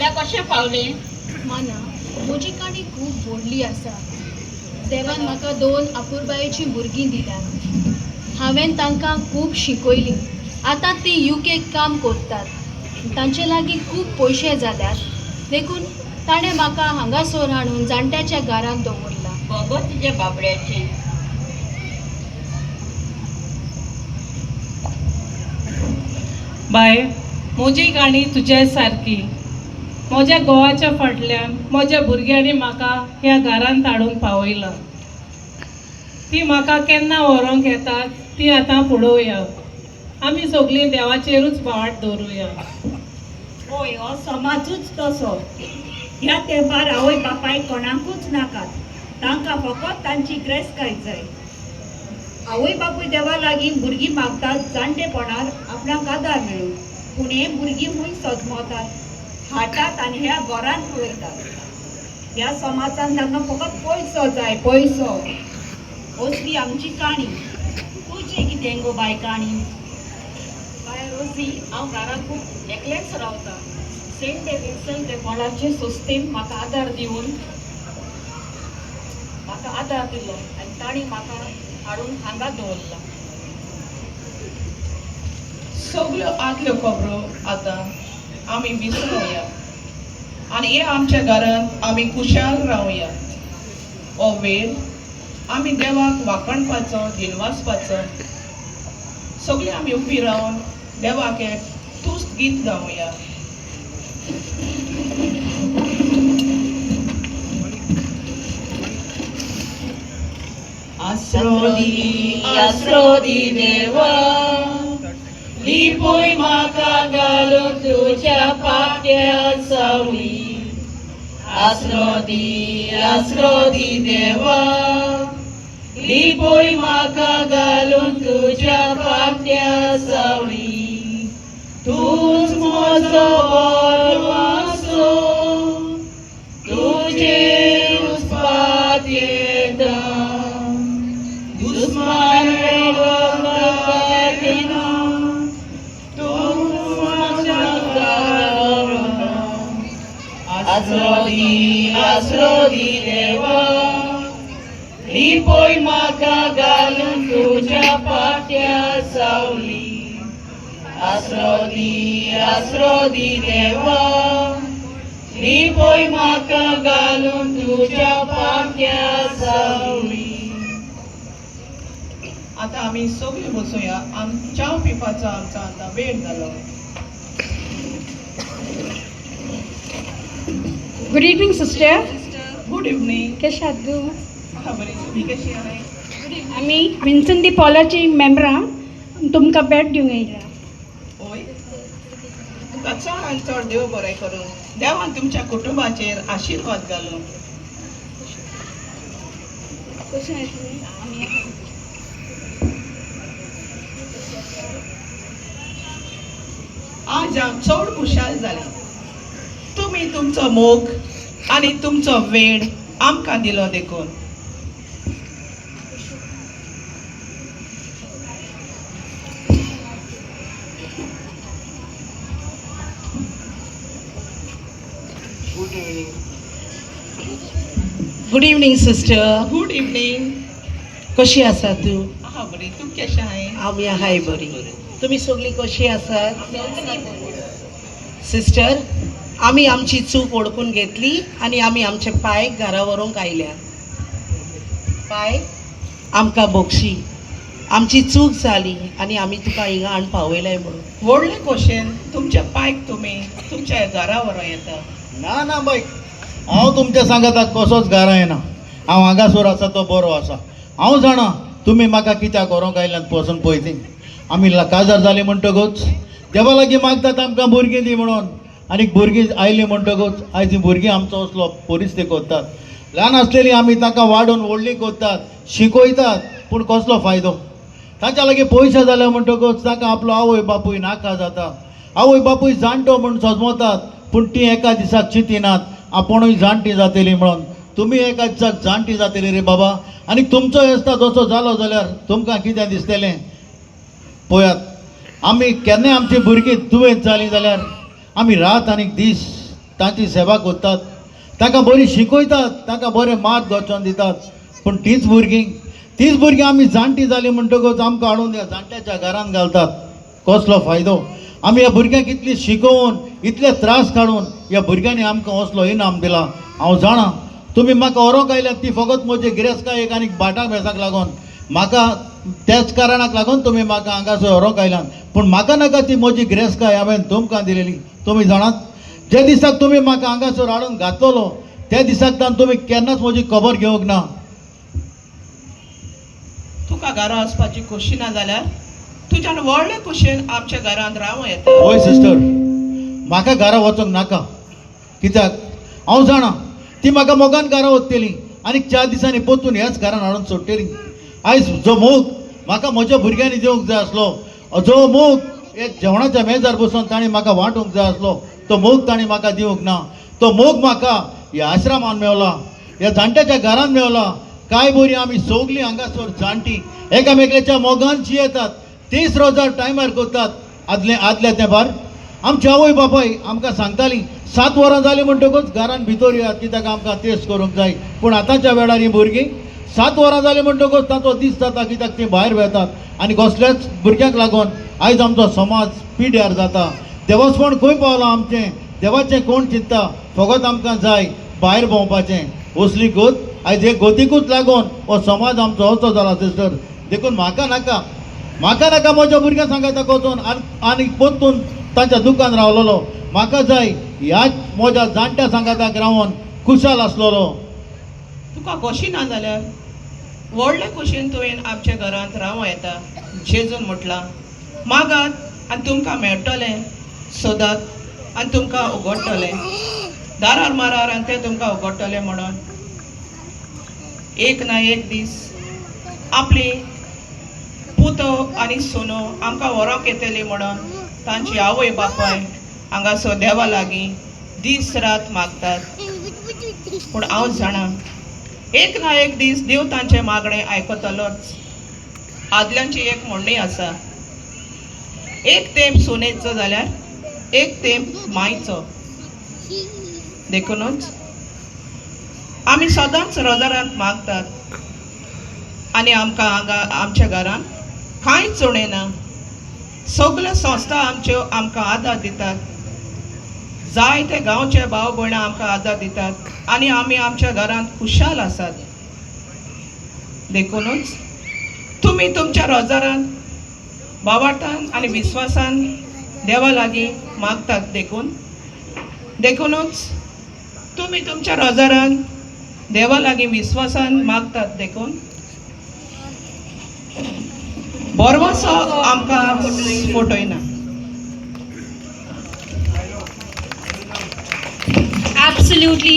हांगा कशें पावलें? माना, म्हजी काणी खूब व्हडली आसा. देवान म्हाका दोन अपुरबायेचीं भुरगीं दिल्यात. हांवें तांकां खूब शिकयलीं. आतां तीं युकेक काम करतात. तांचे लागीं खूब पयशे जाल्यात, देखून ताणें म्हाका हांगासर हाडून जाणट्याच्या घरांत दवरला. भोगो तुज्या बाबड्याचें. बाय, म्हजी काणी तुज्या सारकी. म्हज्या घोवाच्या फाटल्यान म्हज्या भुरग्यांनी म्हाका ह्या घरांत हाडून पावयला. ती म्हाका केन्ना व्हरोंक येतात ती आतां पळोवया. आमी सगळीं देवाचेरूच वाट दवरुया. हय, हो समाजूच तसो. ह्या तेंपार आवय बापाय कोणाकूच नाकात. तांकां फकत तांची ग्रेसकाय जाय. आवय बापूय देवा लागीं भुरगीं मागतात जाणटेपणार आपणाक आदार मेळूं, पूण हे भुरगीं खूंय सजमतात, हाडटात आनी ह्या घरांत वयतात. ह्या समाजान तांकां फकत पयसो जाय, पयसो. असली आमची काणी. तुजी कितें गो बाय काणी? बाय रोजी, हांव घरा खूब एकलेंच रावता. सेंट विन्संट दे पॉलाचे संस्थेन म्हाका आदार दिवन म्हाका आदार दिलो आनी तांणी म्हाका हाडून हांगा दवरला. सगल्यो आदल्यो खबरो आतां आमी विसरोया आनी हे आमच्या घरांत आमी खुशाल रावया. हो वेळ आमी देवाक वाखणपाचो, दिनवासपाचो. सगळे आमी उबी रावन देवाक एक तुस्त गीत गावया. आसरो दी, आसरो दी देवा, लिपूय म्हाका घालून तुज्या पाट्या सावळी. आसरो दी, आसरो दी देवा, लिपूय म्हाका घालून तुज्या पाट्या सावळी. तूंच म्हजो वासो, तुजेर उस्पात येता. दुस्मान येना, तूं म्हज्या दारार. आसरो दी, आसरो दी देवा, लिपय म्हाका घालून तुज्या पाट्या सावली. आसरो दी, आसरो दी देवा, लिपय म्हाका घालून तुज्या पाट्या सावली. आतां आमी सगळीं बसोया. आम च्याव पिवपाचो आमचो आतां वेळ जालो. Good evening sister. Good evening. कशें आहात तूं? आहा बरी, तुमी कशी आहाय? आमी विन्सन दी पॉलाची मेंबरां तुमकां भेट दिवंक येयला. हय, तुमकां चड आनी चड देव बरें करूं. देवान तुमच्या कुटुंबाचेर आशिर्वाद घालूं. कशें आहात तुमी? आज हांव चड खुशाल जालें. तुमी तुमचो मोग आनी तुमचो वेळ आमकां दिलो देखून. Good evening. Good evening sister. Good evening. कशी आसा तूं? आहा बरी, तूं कशें आहाय? आमी आहाय बरी. तुमी सगळीं कशी आसात सिस्टर? आमी आमची चूक वळखून घेतली आनी आमी आमचे पांय घरा व्हरूंक आयल्या. पाय, आमकां बोगशी, आमची चूक जाली आनी आमी तुका हिंगा हाडून पावयलाय म्हणून. व्हडले खोशेन तुमच्या पायक तुमी तुमच्या घरा व्हरों येता. ना ना बाय, हांव तुमच्या सांगाताक कसोच घरा येना. हांव हांगासर आसा तो बरो आसा. हांव जाणा तुमी म्हाका कित्याक व्हरोंक आयल्यात. पसून पयलीं आमी काजार जाली म्हणटकूच देवा लागीं मागतात आमकां भुरगीं दी म्हणून. आनी भुरगीं आयलीं म्हणटकूच आयज हीं भुरगीं आमचो असलो परिस्थिती करतात. ल्हान आसलेलीं आमी तांकां वाडोवन व्हडलीं करतात, शिकयतात, पूण कसलो फायदो? तांच्या लागीं पयशे जाले म्हणटकूच तांकां आपलो आवय बापूय नाका जाता. आवय बापूय जाणटो म्हूण सजमतात, पूण ती एका दिसाक चिंतिनात आपुणूय जाणटी जातली म्हणून. तुमी एका दिसाक जाणटी जातली रे बाबा, आनी तुमचो येसता तसो जालो जाल्यार तुमकां कितें दिसतलें? पळयात, आमी केन्नाय आमची भुरगीं दुयेंत जालीं जाल्यार आमी रात आनी दीस तांची सेवा करतात, तांकां बरी शिकयतात, तांकां बरें मार्ग दर्शन दितात. पूण तीच भुरगीं आमी जाणटीं जालीं म्हणटकच आमकां हाडून ह्या जाणट्याच्या घरान घालतात. कसलो फायदो? आमी ह्या भुरग्यांक इतली शिकोवन इतले त्रास काडून ह्या भुरग्यांनी आमकां असलो इनाम दिला. हांव जाणा तुमी म्हाका व्हरूंक आयल्यात ती फकत म्हजे गिरेस्तकायेक आनी भाटां बेसाक लागून, म्हाका त्याच कारणाक लागून तुमी म्हाका हांगासर व्हरूंक आयल्यात. पूण म्हाका नाका ती म्हजी गिरेस्तकाय हांवें तुमकां दिलेली. तुमी जाणात, जे दिसाक तुमी म्हाका हांगासर हाडून घातलोलो त्या दिसाक तान तुमी केन्नाच म्हजी खबर घेवंक ना. तुका घरा वचपाची खोशी ना जाल्यार तुज्यान व्हडले खोशयेन आमच्या घरांत रावं येता. हय सिस्टर, म्हाका घरा वचोंक नाका. कित्याक हांव जाणा ती म्हाका मोगान घरा वतली आनी 4 दिसांनी परतून ह्याच घरान हाडून सोडटली. आयज जो मोग म्हाका म्हज्या भुरग्यांनी दिवंक जाय आसलो, जो मोग एक जेवणाच्या मेजार बसून तांणी म्हाका वांटूंक जाय आसलो, तो मोग तांणी म्हाका दिवंक ना. तो मोग म्हाका ह्या आश्रमान मेवला, ह्या जाणट्याच्या घरान मेवला. काय बरी आमी सगलीं हांगासर जाणटी एकामेकल्याच्या मोगान जियेतात, 30 रोजार टायमार करतात. आदल्या तेंपार आमची आवय बापाय आमकां सांगताली 7 वरां जालीं म्हणटकूच घरान भितर येयात, कित्याक आमकां तेस करूंक जाय. पूण आतांच्या वेळार हीं भुरगीं 7 वरां जालीं म्हणटकूच तांचो दीस जाता, कित्याक तीं भायर वेतात आनी कसल्याच भुरग्यांक लागून आयज आमचो समाज पिड्यार जाता. देवस्पण खंय पावलां आमचें? देवाचें कोण चिंत्ता? फकत आमकां जाय भायर भोंवपाचें. असली गत आयज हे गतीकूच लागून हो समाज आमचो असो जाला सिस्टर. देखून म्हाका नाका, म्हाका नाका म्हज्या भुरग्यां सांगाता वचून आनी परतून तांच्या दुकान रावलेलो. म्हाका जाय ह्याच म्हज्या जाणट्या सांगाताक रावन खुशाल आसलेलो. तुका खोशी ना जाल्यार व्हडले खोशयेन तुवें आमच्या घरांत रावं येता. जेजून म्हटलां, मागात आनी तुमकां मेळटलें, सोदात आनी तुमकां उगडटलें, दारार मारार आनी तें तुमकां उगडटलें. म्हणून एक ना एक दीस आपली पुतो आनी सुनो आमकां व्हरोंक येतली म्हणून तांची आवय बापाय हांगासर देवा लागीं दीस रात मागतात. पूण हांव जाणा एक ना एक दीस देव तांचें मागणें आयकतलोच. आदल्यांची एक म्हणणी आसा, एक तेंप सुनेचो जाल्यार एक तेंप मायचो. देखूनच आमी सदांच रोजारांत मागतात आनी आमकां हांगा आमच्या घरांत कांयच उणें ना. सगल्यो संस्था आमच्यो आमकां आदार दितात, जायते गांवचे भाव भयणां आमकां आदार दितात आनी आमी आमच्या घरांत खुशाल आसात. देखूनच तुमी तुमच्या रोजारांत भावार्थान आनी विस्वासान देवा लागीं मागतात. देखूनच तुमी तुमच्या रोजारान देवा लागीं विस्वासान मागतात. देखून बरवसो आमकां फटयना. Absolutely.